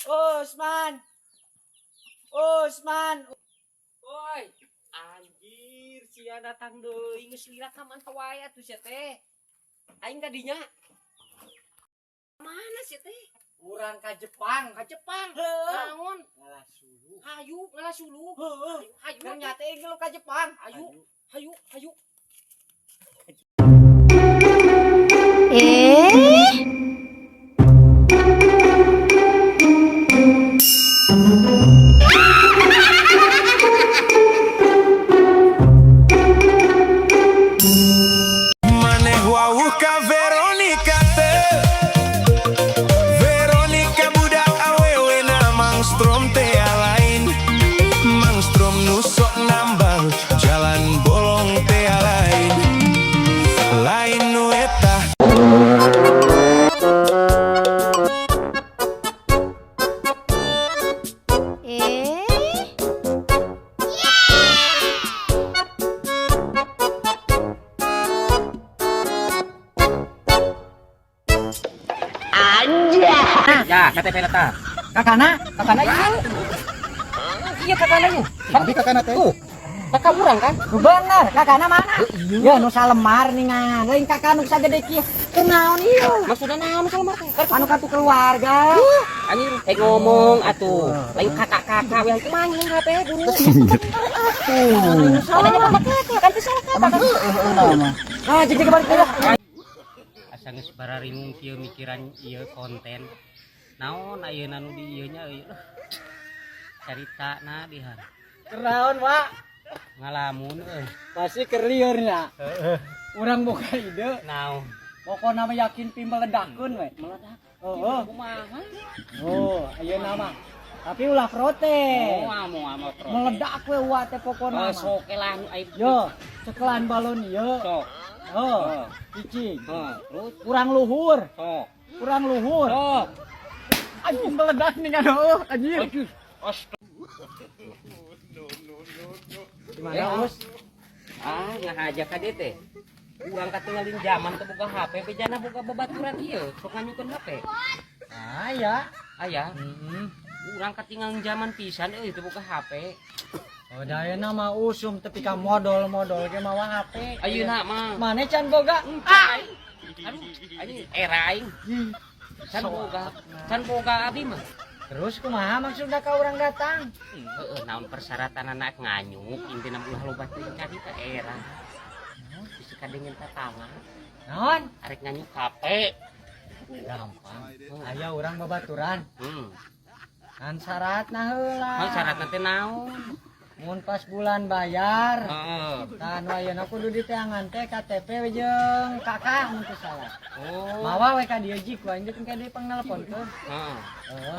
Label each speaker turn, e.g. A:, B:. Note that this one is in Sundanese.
A: Usman. Usman.
B: Woi, anjir, sia datang deui, geus lila ka mana wae atuh sia teh. Aing ka dinya. Mana sia teh?
A: Urang ka Jepang.
B: Ka Jepang.
A: Heuh.
B: Naon?
A: Ngalah suluh.
B: Hayu ngalah suluh.
A: Heuh.
B: Hayu
A: Kan nyata lu ka Jepang.
B: Hayu. Hayu, hayu.
C: Eh?
D: Maneh wawuh ka Veronica teh. Veronica budak awewe na Mangstrom teh lain. Mangstrom nu sok nambang jalan bolong teh lain. Lain nu eta.
C: Eh?
B: Ya, KTP na ta.
A: Kakana?
B: Kakana ieu. Iya kakana ieu.
E: Tapi kakana teh.
B: Tuh. Kakak urang kan?
A: Bener, kakana mana? Ya nu salemar ningan. Lain kakak nu sagede kieu. Kunaon ieu?
B: Maksudna naon salemar teh? Kartu
A: Anu kartu keluarga.
B: Anjir, eh ngomong atuh. Lain kakak-kakak we kumaha ngilang HP guru.
A: Tuh.
B: Salah kakak kan teu salah kata kan.
A: Ah, jig jig balik deui lah.
B: Asa geus bararingung kieu mikiran ieu konten. Naon ayeuna nu di ieu nya euy. Caritana dihan.
A: Kunaon, Pak?
B: Ngalamun euy.
A: Pasti keur lieur nya. Urang boga ide.
B: Naon?
A: Pokokna mah yakin pi meledakkeun we.
B: Meledak.
A: Heeh.
B: Kumaha?
A: Oh, ayeuna mah. Tapi ulah protes.
B: Moal moal moal protes.
A: Meledak we wa teh pokona
B: Oh,
A: mah.
B: sok lah nu aing.
A: Yo, cekelan balon ieu.
B: Sok.
A: Oh, cicing.
B: Heeh, terus
A: Kurang luhur,
B: sok.
A: kurang luhur.
B: Sok.
A: Anjing meledak nih kan, oh, anjir.
B: Aduh. Astaga.
A: Gimana, Us?
B: Ah, ngahaja ka dieu teh. Urang katinggalin zaman teu boga HP, bejana boga babaturan ieu, sok nganyukeun HP.
A: Ah, ya.
B: Aya,
A: Heeh.
B: urang katinggalan zaman pisan euy teu boga HP.
A: Oh, da ayeuna mah usum tepi ka modol-modol ge mawa HP.
B: Ayeuna mah.
A: Mane can boga?
B: Ah. Aduh, anjing era aing. Can boga, can boga abi mah.
A: Terus kumaha maksudna ka urang datang?
B: Heeh, naon persyaratan anak nganyuk intina ulah loba teuing carita era. Bisi kadengen tatangga,
A: Naon?
B: arek nganyuk HP.
A: Gampang. Aya urang babaturan. Kan syaratna heula.
B: Mau syaratna teh naon?
A: Mun pas bulan bayar.
B: Heeh.
A: Tah nu ayeuna kudu diteangan teh KTP jeung KK mun teu salah.
B: Oh.
A: Mawa we ka dieu jik ku aing teh engke deui pang nelponkeun.
B: Heeh.
A: Heeh.